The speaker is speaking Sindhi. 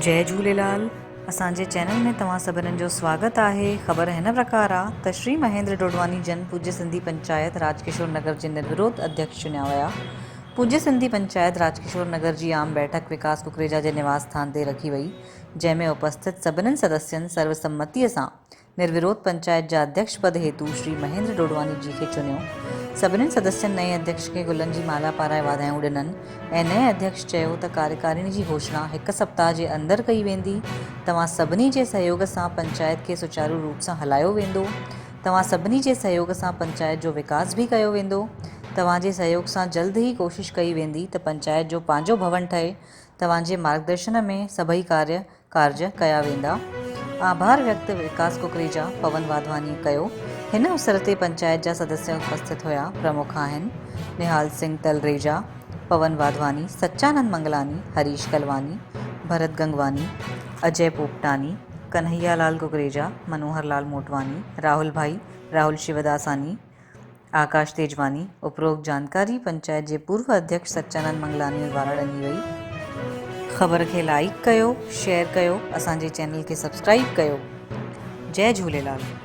جئي جهوليلال اسان جي چينل ۾ توهان سڀنن جو سواگت آهي خبر هن پرڪار آ ته شري مهيندر ڊوڊواني جن پوڄي سنڌي پنچائت راجڪشور نگر جي نروروڌ اڌيڪش چنيا ويا پوڄي سنڌي پنچائت راجڪشور نگر جي عام بيٺڪ وڪاس ڪڪريجا جي نواس ٿان تي رکي وئي جنهن ۾ اپسٿت سڀنن سدسين سروسمتي سان نروروڌ پنچائت جا اڌيڪش پد هيتو شري مهيندر ڊوڊواني جي کي چنيو. سڀني سدسين نئين اڌيڪش کي گلن جي مالا پارائي واڌايون ڏنن ۽ نئين اڌيڪش چيو ته ڪاريڪارڻي جي گهوشڻا هڪ سپتاهه جي اندر ڪئي ويندي، توهان سڀني جي سهيوگ سان پنچائت کي سچارو روپ سان هلايو ويندو، توهان سڀني جي سهيوگ سان پنچائت جو وڪاس به ڪيو ويندو، توهان جي سهيوگ سان جلد ئي ڪوشش ڪئي ويندي ته پنچائت جو پنهنجو ڀون ٺهي، توهان جي مارگدرشن ۾ سڀئي ڪاريه ڪارج ڪيا ويندا. آڀار ويڪت وڪاس ڪڪريجا، پون واڌوانيء ڪيو. هن اوسر تي پنچائت جا سدسيه اپسٿت هيا. پرمک آهن، نهال سنگهه تلريجا، پون واڌواني، سچانند منگلاني، هريش ڪلواني، ڀرت گنگواني، اجي پوپٽاني، ڪنهيا لال ڪڪريجا، منوهر لال موٽواني، راهول ڀائي، راهول شيوداساني، آڪاش تيجواني، اپروڪت جانڪاري پنچائت جي پورو اڌيڪش سچانند منگلاني دوارا ڏني وئي. خبر کي لائيڪ ڪيو شيئر ڪيو اسان جي چينل کي سبسڪرائيب ڪيو جئي جهوليلال.